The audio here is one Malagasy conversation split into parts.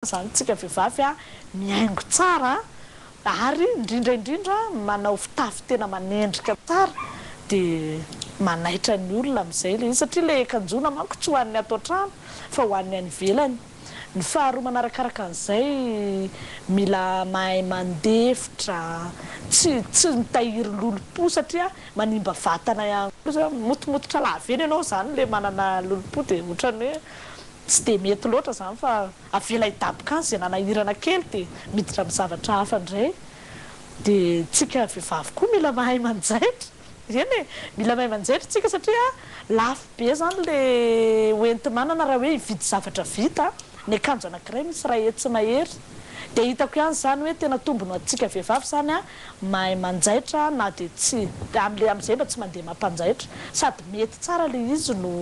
Izany tsika vehivavy a, mihaingo tsara ary indrindra indrindra manao fitafy tena manendrika tsara dia manaitra ny olona amin'izay ilay izy satria ilay akanjoana manko tsy ho an'ny ato an-trano fa ho an'ny any ivelany. Ny faharoa manarakaraka an'izay mila mahay mandefitra, tsy tsy mitahiry lolompo satria manimba vatana ihany koa, motomototra lava eny ianao izany ilay manana lolompo dia ohatran'ny hoe Tsy dia mety loatra izany fa avela hidaboka any izay nanahirana kely dia miditra amin'ny zavatra hafa indray. Dia tsika vehivavy koa mila mahay manjaitra. Eny e! Mila mahay manjaitra tsika satria lafo be izany ilay hoenti-manana raha hoe hividy zavatra vita. Ny akanjo anankiray misy iray hetsy mahery. Dia hitako ihany izany hoe tena tombony ho antsika vehivavy izany mahay manjaitra na dia tsy amin'ilay amin'izay mba tsy mandeha mampanjaitra sady mety tsara ilay izy no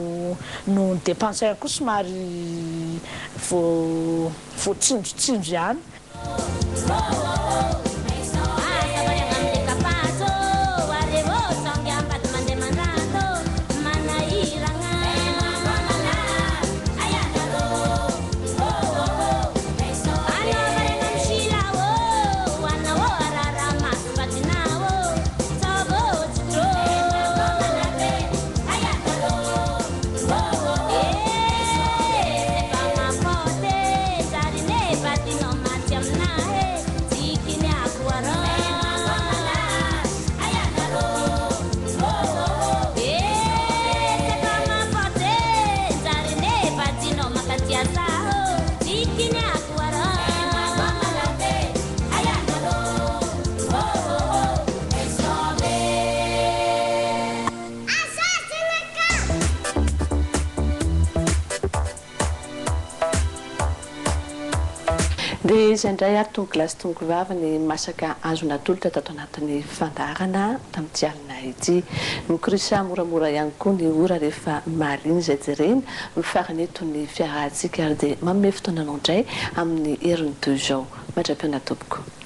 no ny dépense ihany koa somary vo voatsinjotsinjo ihany. Dia izay indray ary tompokolahy sy tompokovavy ny masaka azo natolotra tato anatin'ny fandaharana tamin'ity alina ity. Mikorisa moramora ihany koa ny ora rehefa mahaliana izay jerena. Mifarana eto ny fiarahantsika ary dia manome fotoana anao indray amin'ny herin'ny toy izao. Mandra-pihaona tompoko.